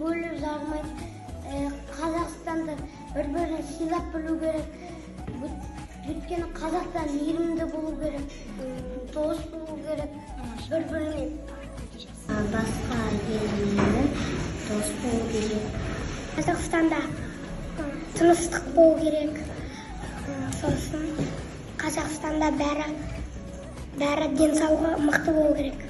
Бөліп жармай, Қазақстанда бір бірін сыйлап білу керек. Өйткені қазақтар мейірімді болу керек, дос болу керек бір бірімен. Басқа елмен дос болу керек. Қазақстанда тыныштық болу керек. Сосын Қазақстанда бәрі денсаулығы мықты болу керек.